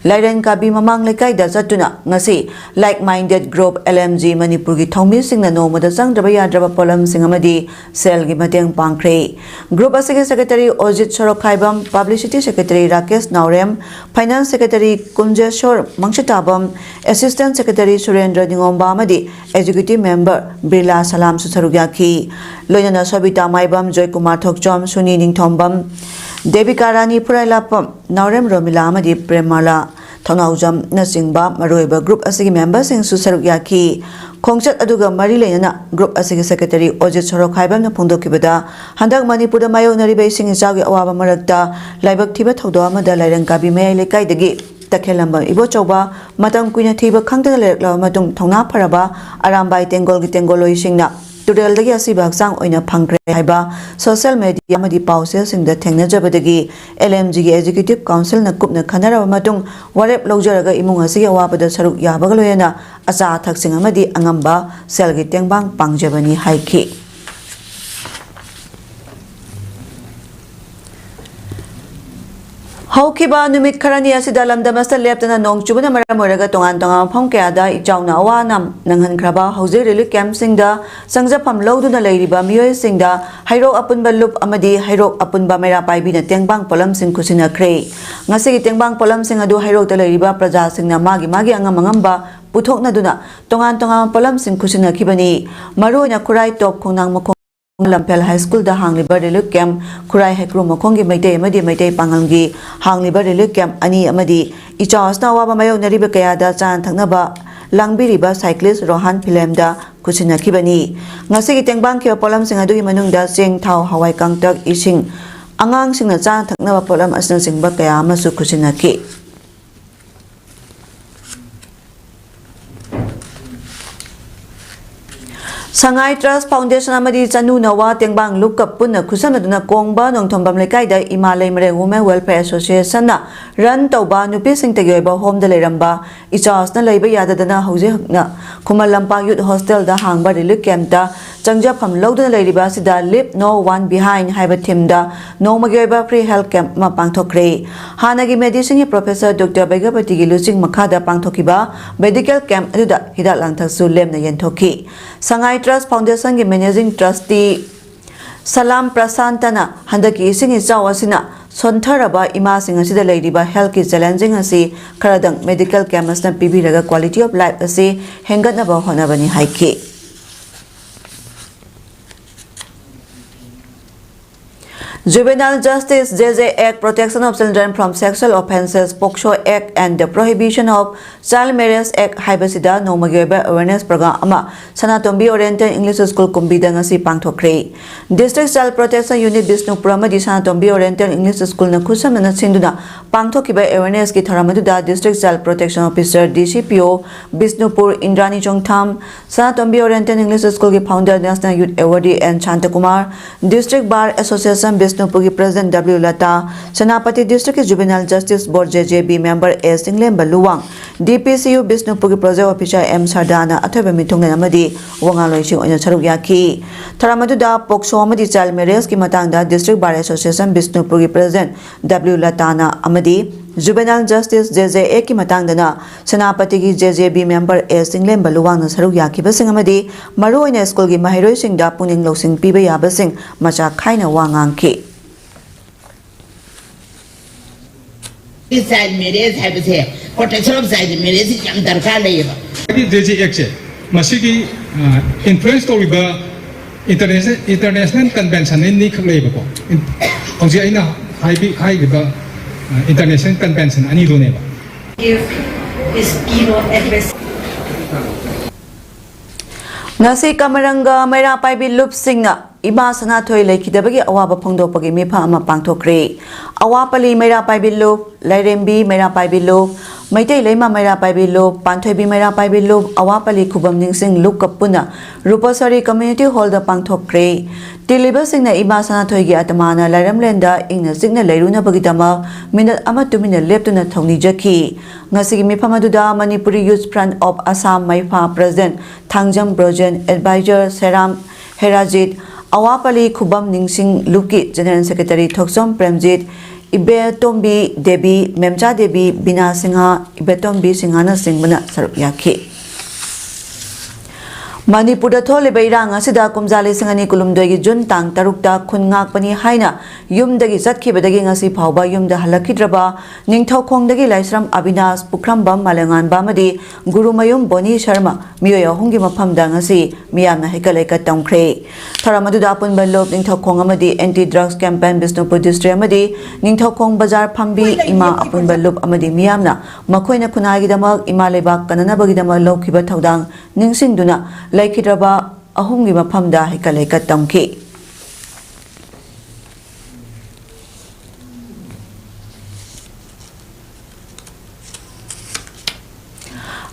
ꯂꯥꯏꯔꯦꯟ ꯀꯥꯕꯤ ꯃꯃꯥꯡ ꯂꯩꯀꯥꯏꯗ ꯆꯠꯇꯨꯅ ꯉꯁꯤ Like Minded Group L M G ꯃꯅꯤꯄꯨꯔꯒꯤ ꯊꯧꯃꯤꯁꯤꯡꯅ ꯅꯣꯡꯃꯗ ꯆꯪꯗ꯭ꯔꯕ ꯌꯥꯗ꯭ꯔꯕ ꯄꯣꯠꯂꯝꯁꯤꯡ ꯑꯃꯗꯤ ꯁꯦꯜꯒꯤ ꯃꯇꯦꯡ ꯄꯥꯡꯈ꯭ꯔꯦ꯫ Group ꯑꯁꯤꯒꯤ Secretary ꯑꯣꯖꯤꯠ ꯁꯣꯔꯣꯛꯈꯥꯏꯕꯝ, Publicity Secretary ꯔꯥꯀꯦꯁ ꯅꯥꯎꯔꯦꯝ, Finance Secretary ꯀꯨꯟꯖꯦꯁꯣꯔ ꯃꯪꯁꯤꯇꯥꯕꯝ, Assistant Secretary ꯁꯨꯔꯦꯟꯗ꯭ꯔ ꯅꯤꯉꯣꯝꯕ ꯑꯃꯗꯤ Executive Member ꯕꯤꯔꯂꯥ ꯁꯂꯥꯝꯁꯨ ꯁꯔꯨꯛ ꯌꯥꯈꯤ꯫ ꯂꯣꯏꯅꯅ ꯁꯣꯕꯤꯇꯥ ꯃꯥꯏꯕꯝ, ꯖꯣꯏꯀꯨꯃꯥꯔ ꯊꯣꯛꯆꯣꯝ, ꯁꯨꯅꯤ ꯅꯤꯡꯊꯣꯝꯕꯝ, ꯗꯦꯕꯤꯀꯥ ꯔꯥꯅꯤ ꯐꯨꯔꯥꯏꯂꯥꯛꯄꯝ, ꯅꯥꯎꯔꯦꯝ ꯔꯣꯃꯤꯂꯥ ꯑꯃꯗꯤ ꯄ꯭ꯔꯦꯝꯃꯂꯥ ꯊꯧꯅꯥꯎꯖꯝꯅꯆꯤꯡꯕ ꯃꯔꯨꯑꯣꯏꯕ group ꯑꯁꯤꯒꯤ memberꯁꯤꯡꯁꯨ ꯁꯔꯨꯛ ꯌꯥꯈꯤ꯫ ꯈꯣꯡꯆꯠ ꯑꯗꯨꯒ ꯃꯔꯤ ꯂꯩꯅꯅ group ꯑꯁꯤꯒꯤ Secretary ꯑꯣꯖꯤꯠ ꯁꯣꯔꯣꯛꯈꯥꯏꯕꯝꯅ ꯐꯣꯡꯗꯣꯛꯈꯤꯕꯗ, ꯍꯟꯗꯛ ꯃꯅꯤꯄꯨꯔꯗ ꯃꯥꯌꯣꯛꯅꯔꯤꯕ ꯏꯁꯤꯡ ꯏꯆꯥꯎꯒꯤ ꯑꯋꯥꯕ ꯃꯔꯛꯇ ꯂꯥꯏꯕꯛ ꯊꯤꯕ ꯊꯧꯗꯣꯛ ꯑꯃꯗ ꯂꯥꯏꯔꯪ ꯀꯥꯕꯤ ꯃꯌꯥꯏ ꯂꯩꯀꯥꯏꯗꯒꯤ ꯇꯈꯦꯜꯂꯝꯕꯝ ꯏꯕꯣꯆꯧꯕ ꯃꯇꯝ ꯀꯨꯏꯅ ꯊꯤꯕ ꯈꯪꯗꯅ ꯂꯩꯔꯛꯂꯕ ꯃꯇꯨꯡ, ꯊꯧꯅꯥ ꯐꯔꯕ ꯑꯔꯥꯝꯕꯥꯏ ꯇꯦꯡꯒꯣꯜꯒꯤ ꯇꯦꯡꯒꯣꯜꯂꯣꯏꯁꯤꯡꯅ ꯇꯨꯔꯦꯜꯗꯒꯤ ꯑꯁꯤꯕ ꯍꯛꯆꯥꯡ ꯑꯣꯏꯅ ꯐꯪꯈ꯭ꯔꯦ ꯍꯥꯏꯕ social media ꯑꯃꯗꯤ ꯄꯥꯎꯆꯦꯁꯤꯡꯗ ꯊꯦꯡꯅꯖꯕꯗꯒꯤ L M Gꯒꯤ Executive Councilꯅ ꯀꯨꯞꯅ ꯈꯟꯅꯔꯕ ꯃꯇꯨꯡ ꯋꯥꯔꯦꯞ ꯂꯧꯖꯔꯒ ꯏꯃꯨꯡ ꯑꯁꯤꯒꯤ ꯑꯋꯥꯕꯗ ꯁꯔꯨꯛ ꯌꯥꯕꯒ ꯂꯣꯏꯅꯅ ꯑꯆꯥ ꯑꯊꯛꯁꯤꯡ ꯑꯃꯗꯤ ꯑꯉꯝꯕ ꯁꯦꯜꯒꯤ ꯇꯦꯡꯕꯥꯡ ꯄꯥꯡꯖꯕꯅꯤ ꯍꯥꯏꯈꯤ꯫ ꯍꯧꯈꯤꯕ ꯅꯨꯃꯤꯠ ꯈꯔꯅꯤ ꯑꯁꯤꯗ ꯂꯝꯗꯝ ꯑꯁꯤꯗ ꯂꯦꯞꯇꯅ ꯅꯣꯡ ꯆꯨꯕꯅ ꯃꯔꯝ ꯑꯣꯏꯔꯒ ꯇꯣꯉꯥꯟ ꯇꯣꯉꯥꯟꯕ ꯃꯐꯝ ꯀꯌꯥꯗ ꯏꯆꯥꯎꯅ ꯑꯋꯥ ꯑꯅꯥ ꯅꯪꯍꯟꯈ꯭ꯔꯕ ꯍꯧꯖꯤꯛ relief campꯁꯤꯡꯗ ꯆꯪꯖꯐꯝ ꯂꯧꯗꯨꯅ ꯂꯩꯔꯤꯕ ꯃꯤꯑꯣꯏꯁꯤꯡꯗ ꯍꯩꯔꯣꯛ ꯑꯄꯨꯟꯕ ꯂꯨꯞ ꯑꯃꯗꯤ ꯍꯩꯔꯣꯛ ꯑꯄꯨꯟꯕ ꯃꯩꯔꯥ ꯄꯥꯏꯕꯤꯅ ꯇꯦꯡꯕꯥꯡ ꯄꯣꯠꯂꯝꯁꯤꯡ ꯈꯨꯠꯁꯤꯟꯅꯈ꯭ꯔꯦ꯫ ꯉꯁꯤꯒꯤ ꯇꯦꯡꯕꯥꯡ ꯄꯣꯠꯂꯝꯁꯤꯡ ꯑꯗꯨ ꯍꯩꯔꯣꯛꯇ ꯂꯩꯔꯤꯕ ꯄ꯭ꯔꯖꯥꯁꯤꯡꯅ ꯃꯥꯒꯤ ꯃꯥꯒꯤ ꯑꯉꯝ ꯑꯉꯝꯕ ꯄꯨꯊꯣꯛꯅꯗꯨꯅ ꯇꯣꯉꯥꯟ ꯇꯣꯉꯥꯟꯕ ꯄꯣꯠꯂꯝꯁꯤꯡ ꯈꯨꯠꯁꯤꯟꯅꯈꯤꯕꯅꯤ꯫ ꯃꯔꯨꯑꯣꯏꯅ ꯈꯨꯔꯥꯏ ꯇꯣꯞ ꯈꯣꯡꯅꯥꯡ ꯃꯈꯣꯡ ꯂꯝꯐꯦꯜ ꯍꯥꯏ ꯁ꯭ꯀꯨꯜꯗ ꯍꯥꯡꯂꯤꯕ relief camp, ꯈꯨꯔꯥꯏ ꯍꯩꯀ꯭ꯔꯨ ꯃꯈꯣꯡꯒꯤ ꯃꯩꯇꯩ ꯑꯃꯗꯤ ꯃꯩꯇꯩ ꯄꯥꯉꯜꯒꯤ ꯍꯥꯡꯂꯤꯕ relief camp ꯑꯅꯤ ꯑꯃꯗꯤ ꯏꯆꯥꯎ ꯑꯁꯤꯅ ꯑꯋꯥꯕ ꯃꯥꯌꯣꯛꯅꯔꯤꯕ ꯀꯌꯥꯗ ꯆꯥꯅ ꯊꯛꯅꯕ ꯂꯥꯡꯕꯤꯔꯤꯕ cyclist ꯔꯣꯍꯥꯟ ꯐꯤꯂꯦꯝꯗ ꯈꯨꯠꯁꯤꯟꯅꯈꯤꯕꯅꯤ꯫ ꯉꯁꯤꯒꯤ ꯇꯦꯡꯕꯥꯡꯈꯤꯕ ꯄꯣꯠꯂꯝꯁꯤꯡ ꯑꯗꯨꯒꯤ ꯃꯅꯨꯡꯗ ꯆꯦꯡ, ꯊꯥꯎ, ꯍꯋꯥꯏ ꯀꯥꯡꯇꯛ, ꯏꯁꯤꯡ, ꯑꯉꯥꯡꯁꯤꯡꯅ ꯆꯥꯅ ꯊꯛꯅꯕ ꯄꯣꯠꯂꯝ ꯑꯁꯤꯅꯆꯤꯡꯕ ꯀꯌꯥ ꯑꯃꯁꯨ ꯈꯨꯠꯁꯤꯟꯅꯈꯤ꯫ ꯁꯉꯥꯏ Trust Foundation ꯑꯃꯗꯤ ꯆꯅꯨ ꯅꯋꯥ ꯇꯦꯡꯕꯥꯡ ꯂꯨꯞꯀ ꯄꯨꯟꯅ ꯈꯨꯠꯁꯝꯅꯗꯨꯅ ꯀꯣꯡꯕ ꯅꯣꯡꯊꯣꯝꯕꯝ ꯂꯩꯀꯥꯏꯗ ꯏꯃꯥ ꯂꯩꯃꯔꯦꯜ Women Welfare Associationꯅ run ꯇꯧꯕ ꯅꯨꯄꯤꯁꯤꯡꯇꯒꯤ ꯑꯣꯏꯕ homeꯗ ꯂꯩꯔꯝꯕ ꯏꯆꯥꯁꯤꯅ ꯂꯩꯕ ꯌꯥꯗꯗꯅ ꯍꯧꯖꯤꯛꯅ ꯈꯨꯃꯟ ꯂꯝꯄꯥꯛ Youth Hostelꯗ ꯍꯥꯡꯕ relief campꯇ ꯆꯪꯖꯐꯝ ꯂꯧꯗꯨꯅ ꯂꯩꯔꯤꯕ ꯑꯁꯤꯗ Leave No One Behind ꯍꯥꯏꯕ ꯊꯤꯝꯗ ꯅꯣꯡꯃꯒꯤ ꯑꯣꯏꯕ free health camp ꯑꯃ ꯄꯥꯡꯊꯣꯛꯈ꯭ꯔꯦ꯫ ꯍꯥꯟꯅꯒꯤ ꯃꯦꯗꯤꯁꯤꯟꯒꯤ ꯄ꯭ꯔꯣꯐꯦꯁꯔ ꯗꯣꯛꯇꯔ ꯕꯩꯒ꯭ꯌꯥꯄꯇꯤꯒꯤ ꯂꯨꯆꯤꯡ ꯃꯈꯥꯗ ꯄꯥꯡꯊꯣꯛꯈꯤꯕ ꯃꯦꯗꯤꯀꯦꯜ ꯀꯦꯝꯞ ꯑꯗꯨꯗ ꯍꯤꯗꯥꯛ ꯂꯥꯡꯊꯛꯁꯨ ꯂꯦꯝꯅ ꯌꯦꯟꯊꯣꯛꯈꯤ꯫ ꯁꯉꯥꯏ ꯇ꯭ꯔꯁ ꯐꯥꯎꯟꯗꯦꯁꯟꯒꯤ ꯃꯦꯅꯦꯖꯤꯡ ꯇ꯭ꯔꯁꯇꯤ ꯁꯂꯥꯝ ꯄ꯭ꯔꯁꯥꯟꯇꯅ ꯍꯟꯗꯛꯀꯤ ꯏꯁꯤꯡ ꯏꯆꯥꯎ ꯑꯁꯤꯅ ꯁꯣꯟꯊꯔꯕ ꯏꯃꯥꯁꯤꯡ ꯑꯁꯤꯗ ꯂꯩꯔꯤꯕ ꯍꯦꯜꯊꯀꯤ ꯆꯦꯂꯦꯟꯖꯤꯡ ꯑꯁꯤ ꯈꯔꯗꯪ ꯃꯦꯗꯤꯀꯦꯜ ꯀꯦꯝꯞ ꯑꯁꯤꯅ ꯄꯤꯕꯤꯔꯒ quality of life ꯑꯁꯤ ꯍꯦꯟꯒꯠꯅꯕ ꯍꯣꯠꯅꯕꯅꯤ ꯍꯥꯏꯈꯤ꯫ Juvenile Justice, J J Act, Protection of Children from Sexual Offences, POCSO Act and the Prohibition of Child Marriage Act ꯍꯥꯏꯕꯁꯤꯗ ꯅꯣꯡꯃꯒꯤ ꯑꯣꯏꯕ awareness program ꯑꯃ ꯁꯅꯥꯇꯣꯝꯕꯤ Oriental English School ꯀꯨꯝꯕꯤꯗ ꯉꯁꯤ ꯄꯥꯡꯊꯣꯛꯈ꯭ꯔꯦ꯫ District Child Protection Unit Bishnupur ꯑꯃꯗꯤ ꯁꯅꯥꯇꯣꯝꯕꯤ Oriental English Schoolꯅ ꯈꯨꯠꯁꯝꯅꯅ ꯁꯤꯟꯗꯨꯅ ꯄꯥꯡꯊꯣꯛꯈꯤꯕ awarenessꯀꯤ ꯊꯧꯔꯝ ꯑꯗꯨꯗ District Child Protection Officer, D C P O, Bishnupur ꯏꯟꯗ꯭ꯔꯥꯅꯤ Chongtham, Sanatombi Oriental English Schoolꯒꯤ founder, National Youth Awardee N ꯁꯥꯟꯇꯀꯨꯃꯥꯔ, District Bar Association ꯕꯤꯁꯅꯨꯄꯨꯔꯒꯤ President W Lata, Senapati Districtꯀꯤ Juvenile Justice Board, J J B member A ꯆꯤꯡꯂꯦꯝꯕ Luwang, D P C U ꯕꯤꯁꯅꯨꯄꯨꯔꯒꯤ Project Officer M ꯁꯔꯗꯥꯅ ꯑꯊꯣꯏꯕ ꯃꯤꯊꯨꯡꯂꯦꯟ ꯑꯃꯗꯤ ꯋꯥꯉꯥꯡꯂꯣꯏꯁꯤꯡ ꯑꯣꯏꯅ ꯁꯔꯨꯛ ꯌꯥꯈꯤ꯫ ꯊꯧꯔꯝ ꯑꯗꯨꯗ POCSO ꯑꯃꯗꯤ Child Marriageꯀꯤ ꯃꯇꯥꯡꯗ District Bar Association ꯕꯤꯁꯅꯨꯄꯨꯔꯒꯤ President W ꯂꯇꯥꯅ ꯑꯃꯗꯤ Juvenile Justice, J J Actꯀꯤ ꯃꯇꯥꯡꯗꯅ ꯁꯦꯅꯥꯄꯇꯤꯒꯤ J J B member A ꯆꯤꯡꯂꯦꯝꯕ ꯂꯨꯋꯥꯡꯅ ꯁꯔꯨꯛ ꯌꯥꯈꯤꯕꯁꯤꯡ ꯑꯃꯗꯤ ꯃꯔꯨꯑꯣꯏꯅ ꯁ꯭ꯀꯨꯜꯒꯤ ꯃꯍꯩꯔꯣꯏꯁꯤꯡꯗ ꯄꯨꯛꯅꯤꯡ ꯂꯧꯁꯤꯡ ꯄꯤꯕ ꯌꯥꯕꯁꯤꯡ ꯃꯆꯥꯛ ꯈꯥꯏꯅ ꯋꯥ ꯉꯥꯡꯈꯤ꯫ Child marriage ꯍꯥꯏꯕꯁꯦ, protection of child marriage ꯁꯤ ꯌꯥꯝ ꯗꯔꯀꯥꯔ ꯂꯩꯌꯦꯕ꯫ ꯍꯥꯏꯗꯤ J J Act ꯁꯦ, ꯃꯁꯤꯒꯤ ꯏꯟꯐ꯭ꯂꯨꯌꯦꯟꯁ ꯇꯧꯔꯤꯕ ꯏꯟꯇꯔꯅꯦꯁꯅꯦꯜ, ꯏꯟꯇꯔꯅꯦꯁꯅꯦꯜ ꯀꯟꯚꯦꯟꯁꯟ ꯑꯅꯤꯈꯛ ꯂꯩꯌꯦꯕꯀꯣ꯫ ꯍꯧꯖꯤꯛ ꯑꯩꯅ ꯍꯥꯏꯕꯤ-, ꯍꯥꯏꯔꯤꯕ ꯏꯟꯇꯔꯅꯦꯁꯅꯦꯜ ꯀꯟꯚꯦꯟꯁꯟ ꯑꯅꯤꯗꯨꯅꯦꯕ꯫ Give his keynote address. ꯉꯁꯤ ꯀꯃꯔꯪꯒ ꯃꯩꯔꯥ ꯄꯥꯏꯕꯤ ꯂꯨꯞꯁꯤꯡꯅ ꯏꯃꯥ ꯁꯅꯥꯊꯣꯏ ꯂꯩꯈꯤꯗꯕꯒꯤ ꯑꯋꯥꯕ ꯐꯣꯡꯗꯣꯛꯄꯒꯤ ꯃꯤꯐꯝ ꯑꯃ ꯄꯥꯡꯊꯣꯛꯈ꯭ꯔꯦ꯫ ꯑꯋꯥꯄꯜꯂꯤ ꯃꯩꯔꯥ ꯄꯥꯏꯕꯤ ꯂꯨꯞ, ꯂꯥꯏꯔꯦꯝꯕꯤ ꯃꯩꯔꯥ ꯄꯥꯏꯕꯤ ꯂꯨꯞ, ꯃꯩꯇꯩ ꯂꯩꯃ ꯃꯩꯔꯥ ꯄꯥꯏꯕꯤ ꯂꯨꯞ, ꯄꯥꯟꯊꯣꯏꯕꯤ ꯃꯩꯔꯥ ꯄꯥꯏꯕꯤ ꯂꯨꯞ, ꯑꯋꯥꯄꯜꯂꯤ ꯈꯨꯕꯝ ꯅꯤꯡꯁꯤꯡ ꯂꯨꯞꯀ ꯄꯨꯟꯅ ꯔꯨꯄꯁꯔꯤ ꯀꯝꯃ꯭ꯌꯨꯅꯤꯇꯤ ꯍꯣꯜꯗ ꯄꯥꯡꯊꯣꯛꯈ꯭ꯔꯦ꯫ ꯇꯤꯜꯂꯤꯕꯁꯤꯡꯅ ꯏꯃꯥ ꯁꯅꯥꯊꯣꯏꯒꯤ ꯑꯇꯃꯥꯅ ꯂꯥꯏꯔꯝꯂꯦꯟꯗ ꯏꯪꯅ ꯆꯤꯛꯅ ꯂꯩꯔꯨꯅꯕꯒꯤꯗꯃꯛ ꯃꯤꯅꯠ ꯑꯃ ꯇꯨꯃꯤꯟꯅ ꯂꯦꯞꯇꯨꯅ ꯊꯧꯅꯤꯖꯈꯤ꯫ ꯉꯁꯤꯒꯤ ꯃꯤꯐꯝ ꯑꯗꯨꯗ Manipuri Youth Front of Assam, ꯃꯩꯐꯥ, President Thangjam Brojen, Advisor ꯁꯦꯔꯥꯝ ꯍꯦꯔꯥꯖꯤꯠ, ꯑꯋꯥꯄꯂꯤ ꯈꯨꯕꯝ ꯅꯤꯡꯁꯤꯡ ꯂꯨꯞꯀꯤ General Secretary ꯊꯣꯛꯆꯣꯝ ꯄ꯭ꯔꯦꯝꯖꯤꯠ, ꯏꯕꯦꯇꯣꯝꯕꯤ ꯗꯦꯕꯤ, ꯃꯦꯝꯆꯥ ꯗꯦꯕꯤ, ꯕꯤꯅꯥ ꯁꯤꯡꯍ, ꯏꯕꯦꯇꯣꯝꯕꯤ ꯁꯤꯡꯍꯅꯆꯤꯡꯕꯅ ꯁꯔꯨꯛ ꯌꯥꯈꯤ꯫ ꯃꯅꯤꯄꯨꯔꯗ ꯊꯣꯛꯂꯤꯕ ꯏꯔꯥꯡ ꯑꯁꯤꯗ ꯀꯨꯝꯖꯥ ꯂꯤꯁꯤꯡ ꯑꯅꯤ ꯀꯨꯟꯍꯨꯝꯗꯣꯏꯒꯤ ꯖꯨꯟ ꯇꯥꯡ ꯇꯔꯨꯛꯇ ꯈꯨꯟ ꯉꯥꯛꯄꯅꯤ ꯍꯥꯏꯅ ꯌꯨꯝꯗꯒꯤ ꯆꯠꯈꯤꯕꯗꯒꯤ ꯉꯁꯤ ꯐꯥꯎꯕ ꯌꯨꯝꯗ ꯍꯜꯂꯛꯈꯤꯗ꯭ꯔꯕ ꯅꯤꯡꯊꯧꯈꯣꯡꯗꯒꯤ ꯂꯥꯏꯁ꯭ꯔꯝ ꯑꯕꯤꯅꯥꯁ, ꯄꯨꯈ꯭ꯔꯝꯕꯝ ꯃꯥꯂꯦꯝꯉꯥꯟꯕ ꯑꯃꯗꯤ ꯒꯨꯔꯨꯃꯌꯨꯝ ꯕꯣꯅꯤ ꯁꯔꯃ ꯃꯤꯑꯣꯏ ꯑꯍꯨꯝꯒꯤ ꯃꯐꯝꯗ ꯉꯁꯤ ꯃꯤꯌꯥꯝꯅ ꯍꯩꯀꯠ ꯂꯩꯀꯠ ꯇꯝꯈ꯭ꯔꯦ꯫ ꯊꯧꯔꯝ ꯑꯗꯨꯗ ꯑꯄꯨꯟꯕ ꯂꯨꯞ ꯅꯤꯡꯊꯧꯈꯣꯡ ꯑꯃꯗꯤ Anti Drugs Campaign Bishnupur District ꯑꯃꯗꯤ ꯅꯤꯡꯊꯧꯈꯣꯡ ꯕꯖꯥꯔ ꯐꯝꯕꯤ ꯏꯃꯥ ꯑꯄꯨꯟꯕ ꯂꯨꯞ ꯑꯃꯗꯤ ꯃꯤꯌꯥꯝꯅ ꯃꯈꯣꯏꯅ ꯈꯨꯟꯅꯥꯏꯒꯤꯗꯃꯛ ꯏꯃꯥ ꯂꯩꯕꯥꯛ ꯀꯟꯅꯅꯕꯒꯤꯗꯃꯛ ꯂꯧꯈꯤꯕ ꯊꯧꯗꯥꯡ ꯅꯤꯡꯁꯤꯡꯗꯨꯅ ꯂꯩꯈꯤꯗ꯭ꯔꯕ ꯑꯍꯨꯝꯒꯤ ꯃꯐꯝꯗ ꯍꯩꯀꯠ ꯂꯩꯀꯠ ꯇꯝꯈꯤ꯫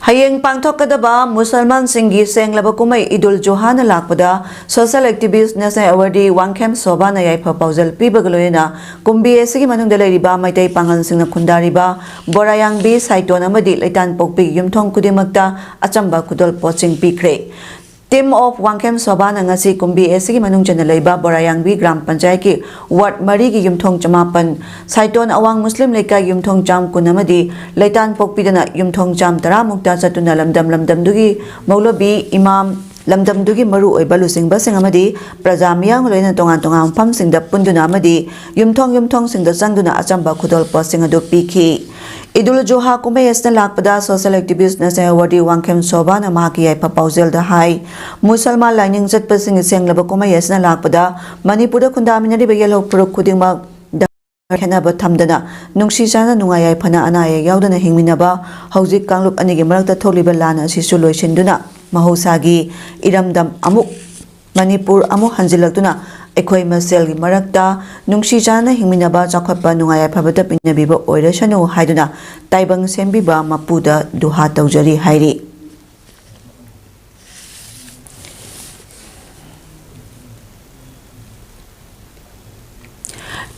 ꯍꯌꯦꯡ ꯄꯥꯡꯊꯣꯛꯀꯗꯕ ꯃꯨꯁꯜꯃꯥꯟꯁꯤꯡꯒꯤ ꯁꯦꯡꯂꯕ ꯀꯨꯝꯍꯩ ꯏꯗꯨꯜ ꯖꯨꯍꯥꯅ ꯂꯥꯛꯄꯗ social activist National Award Wangkhem ꯁꯣꯚꯥꯅ ꯌꯥꯏꯐ ꯄꯥꯎꯖꯦꯜ ꯄꯤꯕꯒ ꯂꯣꯏꯅꯅ ꯀꯨꯝꯕꯤ ꯑꯁꯤꯒꯤ ꯃꯅꯨꯡꯗ ꯂꯩꯔꯤꯕ ꯃꯩꯇꯩ ꯄꯥꯉꯜꯁꯤꯡꯅ ꯈꯨꯟꯗꯥꯔꯤꯕ ꯕꯣꯔꯥꯌꯥꯡꯕꯤ, ꯁꯥꯏꯇꯣꯟ ꯑꯃꯗꯤ ꯂꯩꯇꯥꯟꯄꯣꯛꯄꯤ ꯌꯨꯝꯊꯣꯡ ꯈꯨꯗꯤꯡꯃꯛꯇ ꯑꯆꯝꯕ ꯈꯨꯗꯣꯜ ꯄꯣꯠꯁꯤꯡ ꯄꯤꯈ꯭ꯔꯦ꯫ Team of ꯋꯥꯡꯈꯦꯝ ꯁꯣꯚꯥꯅ ꯉꯁꯤ ꯀꯨꯝꯕꯤ ꯑꯁꯤꯒꯤ ꯃꯅꯨꯡ ꯆꯟꯅ ꯂꯩꯕ ꯕꯣꯔꯥꯌꯥꯡꯕꯤ ꯒ꯭ꯔꯥꯝ ꯄꯟꯆꯥꯌꯠꯀꯤ ward ꯃꯔꯤꯒꯤ ꯌꯨꯝꯊꯣꯡ ꯆꯃꯥꯄꯟ, ꯁꯥꯏꯇꯣꯟ ꯑꯋꯥꯡ ꯃꯨꯁꯂꯤꯝ ꯂꯩꯀꯥꯏꯒꯤ ꯌꯨꯝꯊꯣꯡ ꯆꯥꯝ ꯀꯨꯟ ꯑꯃꯗꯤ ꯂꯩꯇꯥꯟ ꯄꯣꯛꯄꯤꯗꯅ ꯌꯨꯝꯊꯣꯡ ꯆꯥꯝ ꯇꯔꯥꯃꯨꯛꯇ ꯆꯠꯇꯨꯅ ꯂꯝꯗꯝ ꯂꯝꯗꯝꯗꯨꯒꯤ ꯃꯧꯂꯕꯤ, ꯏꯃꯥꯝ, ꯂꯝꯗꯝꯗꯨꯒꯤ ꯃꯔꯨ ꯑꯣꯏꯕ ꯂꯨꯆꯤꯡꯕꯁꯤꯡ ꯑꯃꯗꯤ ꯄ꯭ꯔꯖꯥ ꯃꯤꯌꯥꯝꯒ ꯂꯣꯏꯅꯅ ꯇꯣꯉꯥꯟ ꯇꯣꯉꯥꯟꯕ ꯃꯐꯝꯁꯤꯡꯗ ꯄꯨꯟꯗꯨꯅ ꯑꯃꯗꯤ ꯌꯨꯝꯊꯣꯡ ꯌꯨꯝꯊꯣꯡꯁꯤꯡꯗ ꯆꯪꯗꯨꯅ ꯑꯆꯝꯕ ꯈꯨꯗꯣꯜ ꯄꯣꯠꯁꯤꯡ ꯑꯗꯨ ꯄꯤꯈꯤ꯫ ꯏꯗꯨꯜ ꯖꯨꯍꯥ ꯀꯨꯝꯍꯩ ꯑꯁꯤꯅ ꯂꯥꯛꯄꯗ social activist National Award Wangkhem ꯁꯣꯚꯥꯅ ꯃꯍꯥꯛꯀꯤ ꯌꯥꯏꯐ ꯄꯥꯎꯖꯦꯜꯗ ꯍꯥꯏ, ꯃꯨꯁꯜꯃꯥꯟ ꯂꯥꯏꯅꯤꯡ ꯆꯠꯄꯁꯤꯡꯒꯤ ꯁꯦꯡꯂꯕ ꯀꯨꯝꯍꯩ ꯑꯁꯤꯅ ꯂꯥꯛꯄꯗ ꯃꯅꯤꯄꯨꯔꯗ ꯈꯨꯟꯗꯥꯃꯤꯟꯅꯔꯤꯕ ꯌꯦꯜꯍꯧ ꯐꯨꯔꯨꯞ ꯈꯨꯗꯤꯡꯃꯛ ꯈꯦꯠꯅꯕ ꯊꯝꯗꯅ ꯅꯨꯡꯁꯤ ꯆꯥꯟꯅ ꯅꯨꯡꯉꯥꯏ ꯌꯥꯏꯐꯅ ꯑꯅꯥ ꯑꯌꯦꯛ ꯌꯥꯎꯗꯅ ꯍꯤꯡꯃꯤꯟꯅꯕ, ꯍꯧꯖꯤꯛ ꯀꯥꯡꯂꯨꯞ ꯑꯅꯤꯒꯤ ꯃꯔꯛꯇ ꯊꯣꯛꯂꯤꯕ ꯂꯥꯟ ꯑꯁꯤꯁꯨ ꯂꯣꯏꯁꯤꯟꯗꯨꯅ ꯃꯍꯧꯁꯥꯒꯤ ꯏꯔꯝꯗꯝ ꯑꯃꯨꯛ ꯃꯅꯤꯄꯨꯔ ꯑꯃꯨꯛ ꯍꯟꯖꯤꯜꯂꯛꯇꯨꯅ ꯑꯩꯈꯣꯏ ꯃꯁꯦꯜꯒꯤ ꯃꯔꯛꯇ ꯅꯨꯡꯁꯤ ꯆꯥꯟꯅꯅ ꯍꯤꯡꯃꯤꯟꯅꯕ, ꯆꯥꯎꯈꯠꯄ, ꯅꯨꯡꯉꯥꯏ ꯌꯥꯏꯐꯕꯗ ꯄꯤꯅꯕꯤꯕ ꯑꯣꯏꯔꯁꯅꯨ ꯍꯥꯏꯗꯨꯅ ꯇꯥꯏꯕꯪ ꯁꯦꯝꯕꯤꯕ ꯃꯄꯨꯗ ꯗꯨꯍꯥ ꯇꯧꯖꯔꯤ ꯍꯥꯏꯔꯤ꯫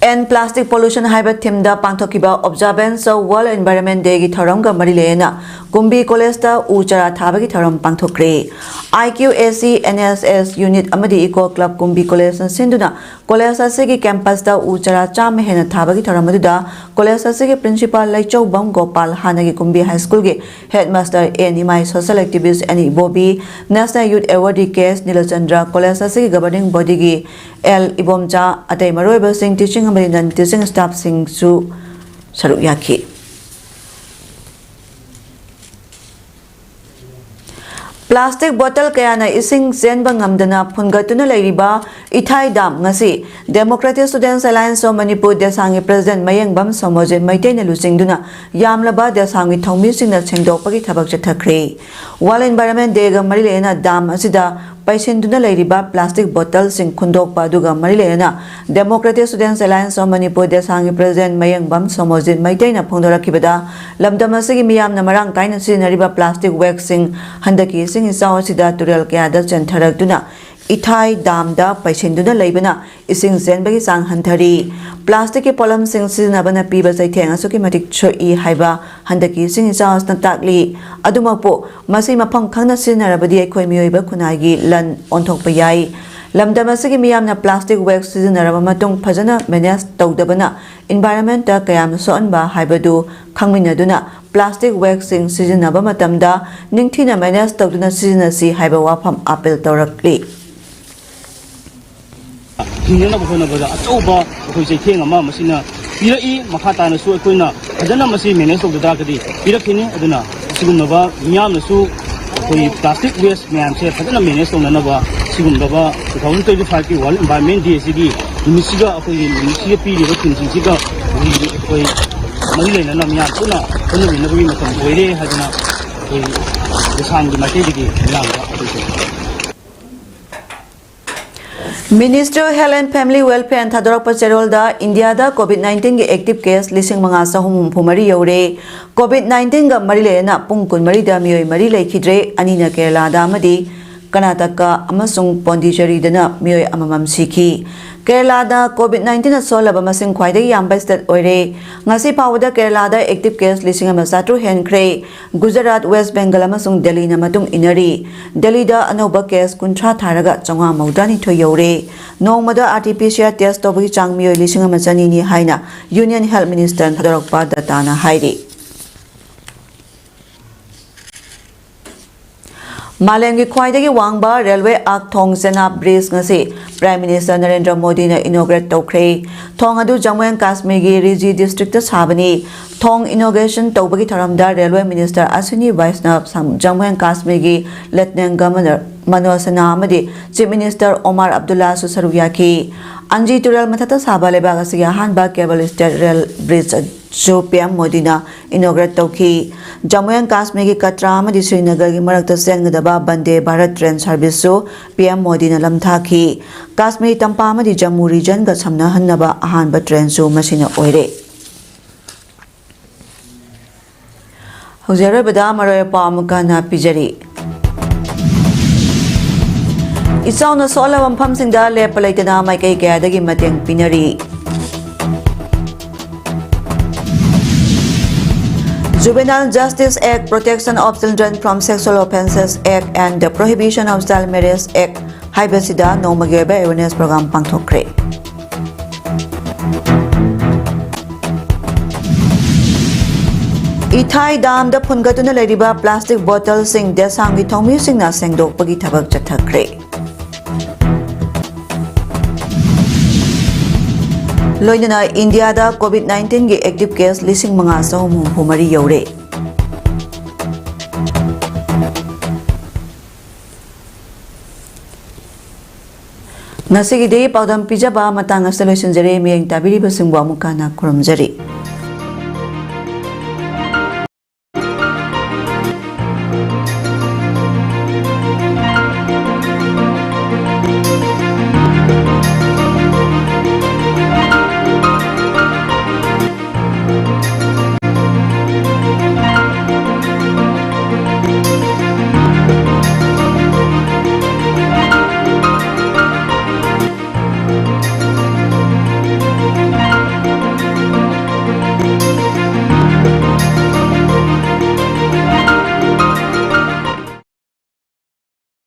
ꯑꯦꯟ ꯄ꯭ꯂꯥꯁꯇꯤꯛ ꯄꯣꯂꯨꯁꯟ ꯍꯥꯏꯕ ꯊꯤꯝꯗ ꯄꯥꯡꯊꯣꯛꯈꯤꯕ Observance of World Environment Day ꯒꯤ ꯊꯧꯔꯝꯒ ꯃꯔꯤ ꯂꯩꯅꯅ ꯀꯨꯝꯕꯤ ꯀꯣꯂꯦꯖꯇ ꯎ ꯆꯥꯔꯥ ꯊꯥꯕꯒꯤ ꯊꯧꯔꯝ ꯄꯥꯡꯊꯣꯛꯈ꯭ꯔꯦ꯫ I Q A C, N S S unit ꯑꯃꯗꯤ Eco Club ꯀꯨꯝꯕꯤ ꯀꯣꯂꯦꯖꯅ ꯁꯤꯟꯗꯨꯅ ꯀꯣꯂꯦꯖ ꯑꯁꯤꯒꯤ ꯀꯦꯝꯄꯁꯇ ꯎ ꯆꯥꯔꯥ ꯆꯥꯝꯃ ꯍꯦꯟꯅ ꯊꯥꯕꯒꯤ ꯊꯧꯔꯝ ꯑꯗꯨꯗ ꯀꯣꯂꯦꯖ ꯑꯁꯤꯒꯤ ꯄ꯭ꯔꯤꯟꯁꯤꯄꯥꯜ ꯂꯩꯆꯧꯕꯝ ꯒꯣꯄꯥꯜ, ꯍꯥꯟꯅꯒꯤ ꯀꯨꯝꯕꯤ ꯍꯥꯏ ꯁ꯭ꯀꯨꯜꯒꯤ headmaster A Nimai, social activist N Ibobi, national youth awardee K S Nilachandra, college ꯑꯁꯤꯒꯤ ꯒꯕꯔꯅꯤꯡ ꯕꯣꯗꯤꯒꯤ ꯑꯦꯜ ꯏꯕꯣꯝꯆꯥ, ꯑꯇꯩ ꯃꯔꯨꯑꯣꯏꯕꯁꯤꯡ, ꯇꯤꯆꯤꯡ ꯑꯃꯗꯤ ꯅꯟ ꯇꯤꯆꯤꯡ ꯁ꯭ꯇꯥꯐꯁꯤꯡꯁꯨ ꯁꯔꯨꯛ ꯌꯥꯈꯤ꯫ ꯄ꯭ꯂꯥꯁꯇꯤꯛ ꯕꯣꯇꯜ ꯀꯌꯥꯅ ꯏꯁꯤꯡ ꯆꯦꯟꯕ ꯉꯝꯗꯅ ꯐꯨꯟꯒꯠꯇꯨꯅ ꯂꯩꯔꯤꯕ ꯏꯊꯥꯏ ꯗꯥꯝ ꯉꯁꯤ Democratic Students Alliance of Manipur ꯗꯦꯁꯥꯡꯒꯤ ꯄ꯭ꯔꯁꯤꯗꯦꯟꯠ ꯃꯌꯦꯡꯕꯝ ꯁꯣꯃꯣꯖꯤꯠ ꯃꯩꯇꯩꯅ ꯂꯨꯆꯤꯡꯗꯨꯅ ꯌꯥꯝꯂꯕ ꯗꯦꯁꯥꯡꯒꯤ ꯊꯧꯃꯤꯁꯤꯡꯅ ꯁꯦꯡꯗꯣꯛꯄꯒꯤ ꯊꯕꯛ ꯆꯠꯊꯈ꯭ꯔꯦ꯫ World Environment Day ꯒ ꯃꯔꯤ ꯂꯩꯅꯅ ꯗꯥꯝ ꯑꯁꯤꯗ ꯄꯩꯁꯤꯟꯗꯨꯅ ꯂꯩꯔꯤꯕ ꯄ꯭ꯂꯥꯁꯇꯤꯛ ꯕꯣꯇꯜꯁꯤꯡ ꯈꯨꯟꯗꯣꯛꯄ ꯑꯗꯨꯒ ꯃꯔꯤ ꯂꯩꯅꯅ Democratic Students Alliance of Manipur ꯗꯦꯁꯥꯡꯒꯤ ꯄ꯭ꯔꯁꯤꯗꯦꯟꯠ ꯃꯌꯦꯡꯕꯝ ꯁꯣꯃꯣꯖꯤꯠ ꯃꯩꯇꯩꯅ ꯐꯣꯡꯗꯣꯔꯛꯈꯤꯕꯗ, ꯂꯝꯗꯝ ꯑꯁꯤꯒꯤ ꯃꯤꯌꯥꯝꯅ ꯃꯔꯥꯡ ꯀꯥꯏꯅ ꯁꯤꯖꯤꯟꯅꯔꯤꯕ ꯄ꯭ꯂꯥꯁꯇꯤꯛ ꯋꯦꯁ꯭ꯠꯁꯤꯡ ꯍꯟꯗꯛꯀꯤ ꯏꯁꯤꯡ ꯏꯆꯥꯎ ꯑꯁꯤꯗ ꯇꯨꯔꯦꯜ ꯀꯌꯥꯗ ꯆꯦꯟꯊꯔꯛꯇꯨꯅ ꯏꯊꯥꯏ ꯗꯥꯝꯗ ꯄꯩꯁꯤꯟꯗꯨꯅ ꯂꯩꯕꯅ ꯏꯁꯤꯡ ꯆꯦꯟꯕꯒꯤ ꯆꯥꯡ ꯍꯟꯊꯔꯤ꯫ ꯄ꯭ꯂꯥꯁꯇꯤꯛꯀꯤ ꯄꯣꯠꯂꯝꯁꯤꯡ ꯁꯤꯖꯤꯟꯅꯕꯅ ꯄꯤꯕ ꯆꯩꯊꯦꯡ ꯑꯁꯨꯛꯀꯤ ꯃꯇꯤꯛ ꯁꯣꯛꯏ ꯍꯥꯏꯕ ꯍꯟꯗꯛꯀꯤ ꯏꯁꯤꯡ ꯏꯆꯥꯎ ꯑꯁꯤꯅ ꯇꯥꯛꯂꯤ꯫ ꯑꯗꯨꯃꯛꯄꯨ, ꯃꯁꯤ ꯃꯐꯝ ꯈꯪꯅ ꯁꯤꯖꯤꯟꯅꯔꯕꯗꯤ ꯑꯩꯈꯣꯏ ꯃꯤꯑꯣꯏꯕ ꯈꯨꯟꯅꯥꯏꯒꯤ ꯂꯟ ꯑꯣꯟꯊꯣꯛꯄ ꯌꯥꯏ꯫ ꯂꯝꯗꯝ ꯑꯁꯤꯒꯤ ꯃꯤꯌꯥꯝꯅ ꯄ꯭ꯂꯥꯁꯇꯤꯛ ꯋꯦꯁ꯭ꯠ ꯁꯤꯖꯤꯟꯅꯔꯕ ꯃꯇꯨꯡ ꯐꯖꯅ ꯃꯦꯅꯦꯖ ꯇꯧꯗꯕꯅ ꯏꯟꯚꯥꯏꯔꯟꯃꯦꯟꯠꯇ ꯀꯌꯥꯝ ꯁꯣꯛꯍꯟꯕ ꯍꯥꯏꯕꯗꯨ ꯈꯪꯃꯤꯟꯅꯗꯨꯅ ꯄ꯭ꯂꯥꯁꯇꯤꯛ ꯋꯦꯁ꯭ꯠꯁꯤꯡ ꯁꯤꯖꯤꯟꯅꯕ ꯃꯇꯝꯗ ꯅꯤꯡꯊꯤꯅ ꯃꯦꯅꯦꯖ ꯇꯧꯗꯨꯅ ꯁꯤꯖꯤꯟꯅꯁꯤ ꯍꯥꯏꯕ ꯋꯥꯐꯝ ꯑꯥꯄꯤꯜ ꯇꯧꯔꯛꯂꯤ꯫ ꯍꯤꯡꯅꯅꯕ ꯍꯣꯠꯅꯕꯗ ꯑꯆꯧꯕ ꯑꯩꯈꯣꯏ ꯆꯩꯊꯦꯡ ꯑꯃ ꯃꯁꯤꯅ ꯄꯤꯔꯛꯏ꯫ ꯃꯈꯥ ꯇꯥꯅꯁꯨ ꯑꯩꯈꯣꯏꯅ ꯐꯖꯅ ꯃꯁꯤ ꯃꯦꯅꯦꯖ ꯇꯧꯗ ꯇꯥꯔꯒꯗꯤ ꯄꯤꯔꯛꯈꯤꯅꯤ꯫ ꯑꯗꯨꯅ ꯑꯁꯤꯒꯨꯝꯂꯕ ꯃꯤꯌꯥꯝꯅꯁꯨ ꯑꯩꯈꯣꯏ ꯄ꯭ꯂꯥꯁꯇꯤꯛ ꯋꯦꯁ꯭ꯠ ꯃꯌꯥꯝꯁꯦ ꯐꯖꯅ ꯃꯦꯅꯦꯖ ꯇꯧꯅꯅꯕ ꯁꯤꯒꯨꯝꯂꯕ two thousand twenty five ꯀꯤ World Environment Day ꯑꯁꯤꯒꯤ ꯅꯨꯃꯤꯠꯁꯤꯒ ꯑꯩꯈꯣꯏꯒꯤ ꯅꯨꯃꯤꯠꯁꯤꯒ ꯄꯤꯔꯤꯕ ꯊꯤꯝꯁꯤꯡꯁꯤꯒ ꯑꯩꯈꯣꯏ ꯃꯔꯤ ꯂꯩꯅꯅ ꯃꯤꯌꯥꯝ ꯄꯨꯟꯅ ꯍꯣꯠꯅꯃꯤꯟꯅꯕꯒꯤ ꯃꯇꯝ ꯑꯣꯏꯔꯦ ꯍꯥꯏꯗꯅ ꯑꯩꯈꯣꯏ ꯂꯩꯁꯥꯡꯒꯤ ꯃꯥꯏꯀꯩꯗꯒꯤ ꯃꯌꯥꯝꯗ ꯑꯩꯈꯣꯏ Ministry of Health and Family Welfare ꯅ ꯊꯥꯗꯣꯔꯛꯄ ꯆꯦꯔꯣꯜꯗ ꯏꯟꯗꯤꯌꯥꯗ COVID nineteen ꯒꯤ ꯑꯦꯛꯇꯤꯚ ꯀꯦꯁ ꯂꯤꯁꯤꯡ ꯃꯉꯥ ꯆꯍꯨꯝ ꯍꯨꯝꯐꯨ ꯃꯔꯤ ꯌꯧꯔꯦ꯫ COVID nineteen ꯒ ꯃꯔꯤ ꯂꯩꯅꯅ ꯄꯨꯡ ꯀꯨꯟꯃꯔꯤꯗ ꯃꯤꯑꯣꯏ ꯃꯔꯤ ꯂꯩꯈꯤꯗ꯭ꯔꯦ, ꯑꯅꯤꯅ ꯀꯦꯔꯂꯥꯗ ꯑꯃꯗꯤ ꯀꯔꯅꯥꯇꯀꯥ ꯑꯃꯁꯨꯡ ꯄꯣꯟꯗꯤꯆꯦꯔꯤꯗꯅ ꯃꯤꯑꯣꯏ ꯑꯃꯃꯝ ꯁꯤꯈꯤ꯫ ꯀꯦꯔꯂꯥꯗ COVID nineteen ꯁꯣꯜꯂꯕ ꯃꯁꯤꯡ ꯈ꯭ꯋꯥꯏꯗꯒꯤ ꯌꯥꯝꯕ state ꯑꯣꯏꯔꯦ꯫ ꯉꯁꯤ ꯐꯥꯎꯕꯗ ꯀꯦꯔꯂꯥꯗ active case ꯂꯤꯁꯤꯡ ꯑꯃ ꯆꯥꯇ꯭ꯔꯨꯛ ꯍꯦꯟꯈ꯭ꯔꯦ꯫ ꯒꯨꯖꯔꯥꯠ, ꯋꯦꯁ ꯕꯦꯡꯒꯜ ꯑꯃꯁꯨꯡ ꯗꯦꯜꯂꯤꯅ ꯃꯇꯨꯡ ꯏꯟꯅꯔꯤ꯫ ꯗꯦꯜꯂꯤꯗ ꯑꯅꯧꯕ case ꯀꯨꯟꯊ꯭ꯔꯥ ꯊꯥꯔꯒ ꯆꯥꯝꯃꯉꯥ ꯃꯧꯗ꯭ꯔꯥꯅꯤꯊꯣꯏ ꯌꯧꯔꯦ꯫ ꯅꯣꯡꯃꯗ RT-PCR test ꯇꯧꯕꯒꯤ ꯆꯥꯡ ꯃꯤꯑꯣꯏ ꯂꯤꯁꯤꯡ ꯑꯃ ꯆꯅꯤꯅꯤ ꯍꯥꯏꯅ Union Health Minister ꯊꯥꯗꯣꯔꯛꯄ dataꯅ ꯍꯥꯏꯔꯤ꯫ ꯃꯥꯂꯦꯝꯒꯤ ꯈ꯭ꯋꯥꯏꯗꯒꯤ ꯋꯥꯡꯕ railway arch ꯊꯣꯡ ꯆꯦꯅꯥꯕ bridge ꯉꯁꯤ Prime Minister ꯅꯔꯦꯟꯗ꯭ꯔ ꯃꯣꯗꯤꯅ inaugurate ꯇꯧꯈ꯭ꯔꯦ꯫ ꯊꯣꯡ ꯑꯗꯨ ꯖꯝꯃꯨ ꯑꯦꯟ ꯀꯥꯁꯃꯤꯔꯒꯤ ꯔꯤꯖꯤ districtꯇ ꯁꯥꯕꯅꯤ꯫ ꯊꯣꯡ inauguration ꯇꯧꯕꯒꯤ ꯊꯧꯔꯝꯗ railway minister Ashwini Vaishnaw, Jammu and ꯀꯥꯁꯃꯤꯔꯒꯤ Lieutenant Governor ꯃꯅꯣꯖ ꯁꯤꯟꯍꯥ ꯑꯃꯗꯤ Chief Minister ꯑꯣꯃꯥꯔ ꯑꯕꯗꯨꯜꯂꯥꯁꯨ ꯁꯔꯨꯛ ꯌꯥꯈꯤ꯫ ꯑꯟꯖꯤ ꯇꯨꯔꯦꯜ ꯃꯊꯛꯇ ꯁꯥꯕ ꯂꯩꯕꯥꯛ ꯑꯁꯤꯒꯤ ꯑꯍꯥꯟꯕ cable stayed rail bridge ꯁꯨ PM ꯃꯣꯗꯤꯅ inaugurate ꯇꯧꯈꯤ꯫ ꯖꯝꯃꯨ ꯑꯦꯟ ꯀꯥꯁꯃꯤꯔꯒꯤ ꯀꯇ꯭ꯔꯥ ꯑꯃꯗꯤ ꯁ꯭ꯔꯤꯅꯒꯔꯒꯤ ꯃꯔꯛꯇ ꯆꯦꯟꯒꯗꯕ ꯕꯟꯗꯦ ꯚꯥꯔꯠ train serviceꯁꯨ PM ꯃꯣꯗꯤꯅ ꯂꯝꯊꯥꯈꯤ꯫ ꯀꯥꯁꯃꯤꯔ ꯇꯝꯄꯥꯛ ꯑꯃꯗꯤ ꯖꯝꯃꯨ regionꯒ ꯁꯝꯅꯍꯟꯅꯕ ꯑꯍꯥꯟꯕ trainꯁꯨ ꯃꯁꯤꯅ ꯑꯣꯏꯔꯦ꯫ ꯍꯧꯖꯤꯛ ꯑꯔꯣꯏꯕꯗ ꯃꯔꯨꯑꯣꯏꯕ ꯄꯥꯎ ꯑꯃꯨꯛꯀ ꯍꯟꯅ ꯄꯤꯖꯔꯤ꯫ ꯏꯆꯥꯎꯅ ꯁꯣꯛꯍꯜꯂꯕ ꯃꯐꯝꯁꯤꯡꯗ ꯂꯦꯞꯄ ꯂꯩꯇꯅ ꯃꯥꯏꯀꯩ ꯀꯌꯥꯗꯒꯤ ꯃꯇꯦꯡ ꯄꯤꯅꯔꯤ꯫ Juvenile Justice Act, Protection of Children from Sexual Offences Act and the Prohibition of Child Marriage Act ꯍꯥꯏꯕꯁꯤꯗ ꯅꯣꯡꯃꯒꯤ ꯑꯣꯏꯕ awareness program ꯄꯥꯡꯊꯣꯛꯈ꯭ꯔꯦ꯫ ꯏꯊꯥꯏ dam ꯗ ꯐꯨꯟꯒꯠꯇꯨꯅ ꯂꯩꯔꯤꯕ plastic bottle ꯁꯤꯡ ꯗꯦꯁꯥꯝꯒꯤ ꯊꯧꯃꯤꯁꯤꯡꯅ ꯁꯦꯡꯗꯣꯛꯄꯒꯤ ꯊꯕꯛ ꯆꯠꯊꯈ꯭ꯔꯦ꯫ ꯂꯣꯏꯅꯅ ꯏꯟꯗꯤꯌꯥꯗ COVID nineteen ꯒꯤ active case ꯂꯤꯁꯤꯡ ꯃꯉꯥ ꯆꯍꯨꯝ ꯍꯨꯝꯐꯨ ꯃꯔꯤ ꯌꯧꯔꯦ꯫ ꯉꯁꯤꯒꯤꯗꯤ ꯄꯥꯎꯗꯝ ꯄꯤꯖꯕ ꯃꯇꯥꯡ ꯑꯁꯤꯗ ꯂꯣꯏꯁꯤꯟꯖꯔꯦ꯫ ꯃꯤꯠꯌꯦꯡ ꯇꯥꯕꯤꯔꯤꯕꯁꯤꯡꯕꯨ ꯑꯃꯨꯛꯀ ꯍꯟꯅ ꯈꯨꯔꯨꯝꯖꯔꯤ꯫